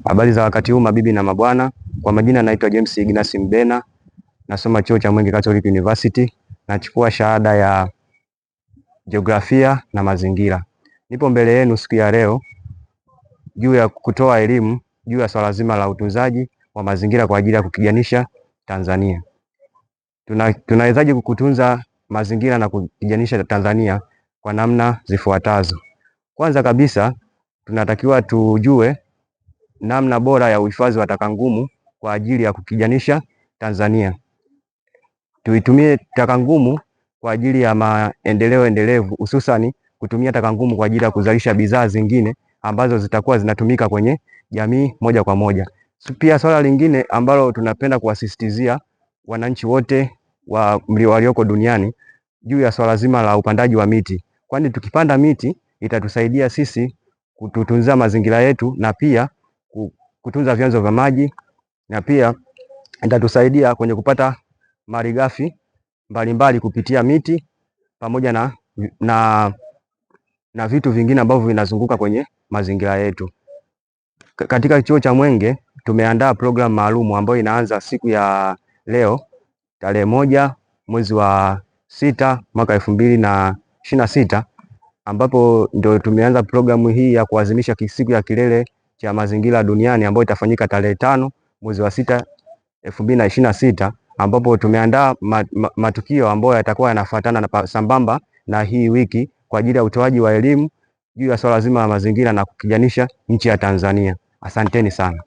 Habari za wakati huu mabibi na mabwana, kwa majina naitwa James Ignas Mbena, nasoma chuo cha Mwenge Catholic University, nachukua shahada ya jiografia na mazingira. Nipo mbele yenu siku ya leo juu ya kutoa elimu juu ya swala zima la utunzaji wa mazingira kwa ajili ya kukijanisha Tanzania. Tunawezaje kukutunza mazingira na kukijanisha Tanzania kwa namna zifuatazo? Kwanza kabisa tunatakiwa tujue namna bora ya uhifadhi wa taka ngumu kwa ajili ya kukijanisha Tanzania. Tuitumie taka ngumu kwa ajili ya maendeleo endelevu, hususani kutumia taka ngumu kwa ajili ya kuzalisha bidhaa zingine ambazo zitakuwa zinatumika kwenye jamii moja kwa moja. Pia swala lingine ambalo tunapenda kuwasisitizia wananchi wote wa walioko duniani juu ya swala zima la upandaji wa miti, kwani tukipanda miti itatusaidia sisi kututunza mazingira yetu na pia kutunza vyanzo vya maji na pia itatusaidia kwenye kupata malighafi mbalimbali kupitia miti pamoja na vitu vingine ambavyo vinazunguka kwenye mazingira yetu. Katika chuo cha Mwenge tumeandaa programu maalum ambayo inaanza siku ya leo tarehe 1 mwezi wa 6 mwaka 2026, ambapo ndio tumeanza programu hii ya kuadhimisha siku ya kilele cha mazingira duniani ambayo itafanyika tarehe 5 mwezi wa 6 2026, ambapo tumeandaa matukio ambayo yatakuwa yanafuatana na sambamba na hii wiki kwa ajili ya utoaji wa elimu juu ya swala zima la mazingira na kukijanisha nchi ya Tanzania. Asanteni sana.